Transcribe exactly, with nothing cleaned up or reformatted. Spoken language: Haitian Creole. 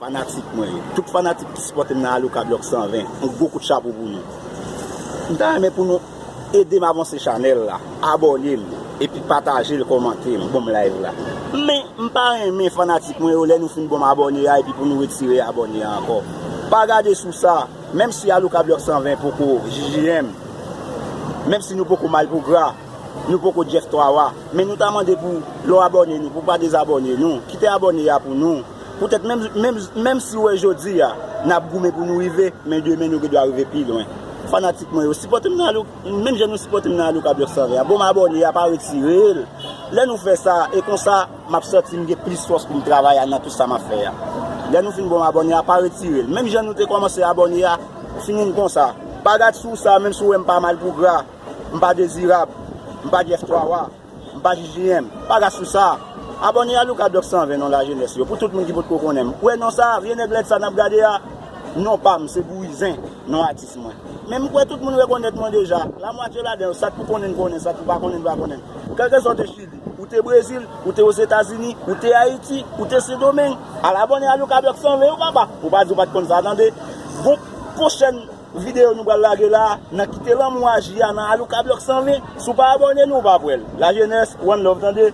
Fanatik mwen yo, tout fanatik ki sipòte m nan Alouka Block san ven, yon gwo kout chapo pou nou. M ta renmen pou nou ede m avanse chanèl la, abòne l, epi pataje l, kòmante m, ban m live la. Men, m pa renmen fanatik mwen yo lè nou fin ban m abòne a epi pou nou retire abòne a ankò. Pa gade sou sa, menm si Alouka Block san ven poko J J M, menm si nou poko Malpougra, nou poko Jeff Twawa, men nou ta mande pou lè w abòne nou, pou pa dezabòne nou, kite abòne a pou nou. Poutèt menm, menm, menm si w wè jodi a, n ap goumen pou nou rive, men demen nou gen dwa rive pi lwen. Fanatik mwen yo, sipòte m nan Alou-, menm jan nou sipòte m nan Alouka Block san ven a, bon m abòne a, pa retire l. Lè nou fè sa, e konsa, m ap santi m gen plis fòs pou m travay a nan tout sa m ap fè a. Lè nou fin bon m abòne a, pa retire l. Menm jan nou te kòmanse abòne a, fini n konsa. Pa gad sou sa, menm si w wè m pa Malpougra, m pa Dezirab, m pa Jeff Twawa, m pa J J M, pa gad sou sa. Abòne Alouka Block san ven non lajenès yo, pou tout moun ki potko konnen m. Wè non sa, vye nèg lèd sa n ap gade a, non pa m, se Bouyi Zen, non atis mwen. Men m kwè tout moun rekonèt mwen deja. Lamwatye ladan yo, sa k pou konnen n konnen, sa k pou pa konnen n pa konnen. Kèlkeswa w te Chili, ou te Brezil, ou te Ozetazini, ou te Ayiti, ou te Sendomeng, al abòne Alouka Block san ven yo papa. Ou pa di w pa t konn sa tande. Bon, pwochèn videyo nou pral lage la, nan kite lanmou aji a nan Alouka Block san ven. Si w pa abòne nou, ou pa p wè l. Lajenès, one love tande.